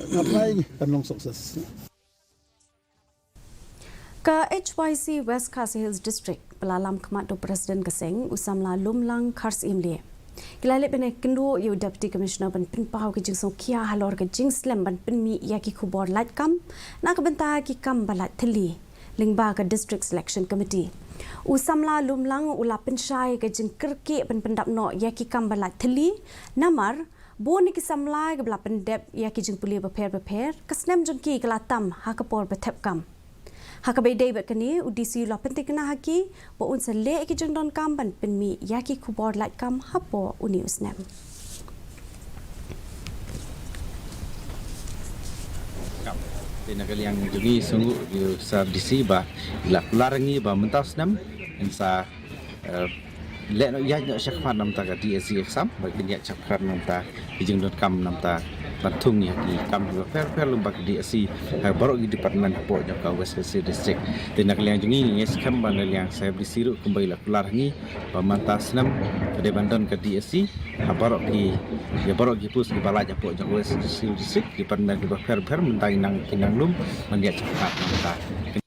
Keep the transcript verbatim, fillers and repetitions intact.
Nga try kan long success. Ka H Y C West Khasi Hills District ba la lam khmat da u President ka seng, u samla Lumlang Kharsyimlie, ki la leit ban ïakynduh ïa u Deputy Commissioner ban pynpaw ka jingsngewkhia halor ka jingslem ban pynmih ïa ki khubor lait kam na ka bynta ki kam ba lait thylli lyngba ka District Selection Committee. U samla Lumlang u la pynshai ka jingkyrkieh ban pyndap noh ïa ki kam ba lait thylli, namar bun ki samla kiba la pyndep ïa ki jingpule bapher bapher, ka snem jong ki ka la tam ha ka por ba thep kam. Ha kaba ïadei bad kane, u D C u la pyntikna ha ki ba un sa leh ïa ki jingdonkam ban pynmih ïa ki khubor lait kam hapoh une u snem. Te na ka liang jong ngi, sngewnguh ïa u Sir D C ba i la kular ïa ngi ba mynta u snem ngin sa, eh, leh noh, ïaid noh shakhmat namar ka D S C exam, ba kin ïaid shakhmat namar ki jingdonkam namar ban thung ïa ki kam bapher bapher lyngba ka D S C ha baroh ki department hapoh jong ka West Khasi District. Te na ka liang jong ngi, ngi skhem ba na ka liang Sir D C ruh kumba i la kular ïa ngi ba mynta u snem ka dei ban don ka D S C ha baroh ki, ïa baroh ki post kiba lait hapoh jong ka West Khasi District, department kiba bapher bapher, mynta ki nang, ki nang lum ban ïaid shakhmat namar